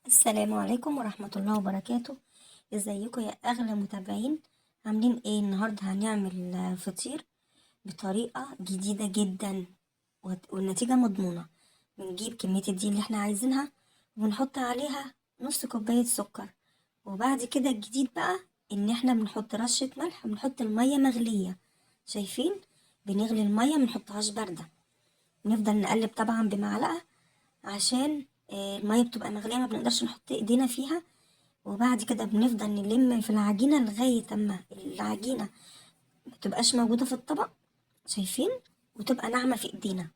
السلام عليكم ورحمة الله وبركاته. ازيكم يا اغلى متابعين؟ عاملين ايه النهاردة؟ هنعمل فطير بطريقة جديدة جدا والنتيجة مضمونة. بنجيب كمية الدقيق اللي احنا عايزينها ونحط عليها نص كوباية سكر، وبعد كده الجديد بقى ان احنا بنحط رشة ملح، بنحط المية مغلية، شايفين؟ بنغلي المية، منحطهاش باردة، بنفضل نقلب طبعا بمعلقة عشان المية بتبقى مغلية ما بنقدرش نحط ايدينا فيها. وبعد كده بنفضل نلم في العجينة لغاية اما العجينة ما تبقاش موجودة في الطبق، شايفين؟ وتبقى ناعمة في ايدينا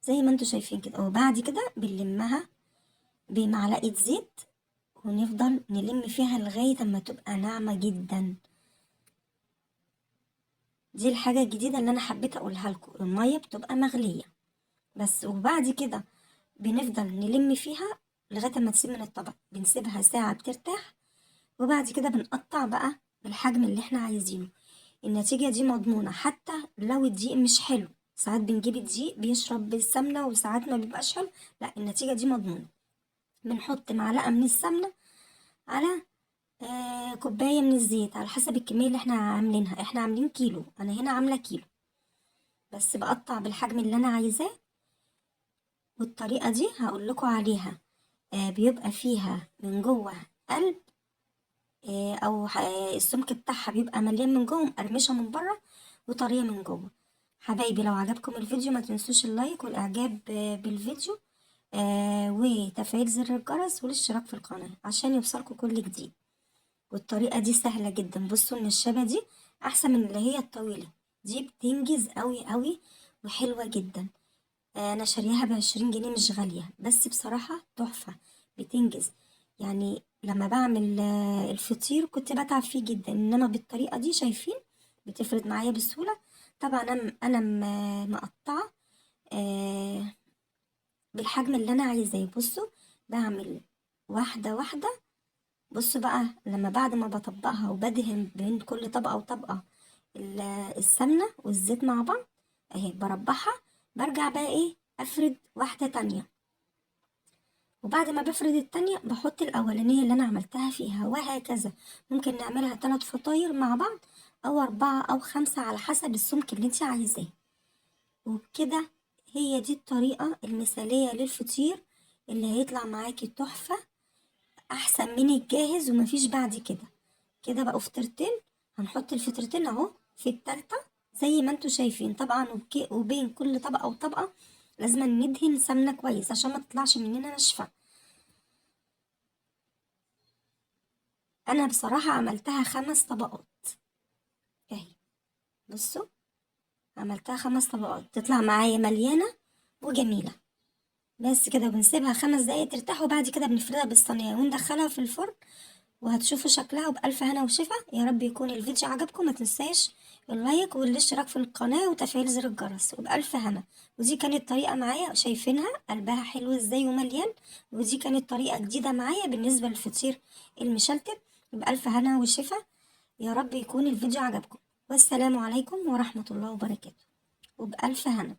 زي ما انتوا شايفين كده. وبعد كده بنلمها بمعلقة زيت ونفضل نلم فيها لغاية اما تبقى ناعمة جدا. دي الحاجة الجديدة اللي انا حبيت اقولها لكم، المية بتبقى مغلية بس. وبعد كده بنفضل نلم فيها لغاية ما تسيب من الطبق، بنسيبها ساعة بترتاح، وبعد كده بنقطع بقى بالحجم اللي احنا عايزينه. النتيجة دي مضمونة حتى لو الدقيق مش حلو، ساعات بنجيب الدقيق بيشرب بالسمنة وساعات ما بيبقاش حلو، لا النتيجة دي مضمونة. بنحط معلقة من السمنة على كوباية من الزيت على حسب الكمية اللي احنا عاملينها. احنا عاملين كيلو، انا هنا عاملة كيلو بس بقطع بالحجم اللي انا عايزاه. والطريقة دي هقول لكم عليها، بيبقى فيها من جوه قلب، او السمك بتاعها بيبقى مليان من جوه ومقرمشه من بره وطريه من جوه. حبايبي لو عجبكم الفيديو ما تنسوش اللايك والاعجاب بالفيديو، وتفعيل زر الجرس والاشتراك في القناه عشان يوصلكم كل جديد. والطريقه دي سهله جدا، بصوا النشابه دي احسن من اللي هي الطويله دي، بتنجز قوي قوي وحلوه جدا. انا شارياها ب20 جنيه، مش غالية بس بصراحة تحفة، بتنجز. لما بعمل الفطير كنت بتعب فيه جدا، انما بالطريقة دي شايفين بتفرد معايا بسهولة. طبعا انا مقطعة، بالحجم اللي انا عايزاه. بصوا بعمل واحدة واحدة. بصوا بقى لما بعد ما بطبقها وبدهن بين كل طبقة وطبقة السمنة والزيت مع بعض اهي، بربعها، برجع بقى افرد واحدة تانية، وبعد ما بفرد التانية بحط الاولانية اللي انا عملتها فيها، وهكذا. ممكن نعملها 3 فطاير مع بعض او 4 او 5 على حسب السمك اللي انت عايزاه. وبكده هي دي الطريقة المثالية للفطير اللي هيطلع معاكي تحفة، احسن من الجاهز ومفيش بعد كده. كده بقوا فطيرتين، هنحط الفطيرتين اهو في التالتة زي ما انتوا شايفين طبعا. وبين كل طبقة وطبقة لازم ندهن سمنة كويس عشان ما تطلعش مننا ناشفة. انا بصراحة عملتها 5 طبقات اهي، بصوا عملتها 5 طبقات تطلع معايا مليانة وجميلة. بس كده بنسيبها 5 دقايق ترتاح، وبعد كده بنفردها بالصينية وندخلها في الفرن، وهتشوفوا شكلها وبألف هنا وشفا. يا رب يكون الفيديو عجبكم، ما تنساش اللايك والاشتراك في القناة وتفعيل زر الجرس، وبألف هنا. ودي كانت طريقة معايا شايفينها قلبها حلو ازاي ومليان، ودي كانت طريقة جديدة معايا بالنسبة للفطير المشلتت. بألف هنا وشفا، يا رب يكون الفيديو عجبكم، والسلام عليكم ورحمة الله وبركاته، وبألف هنا.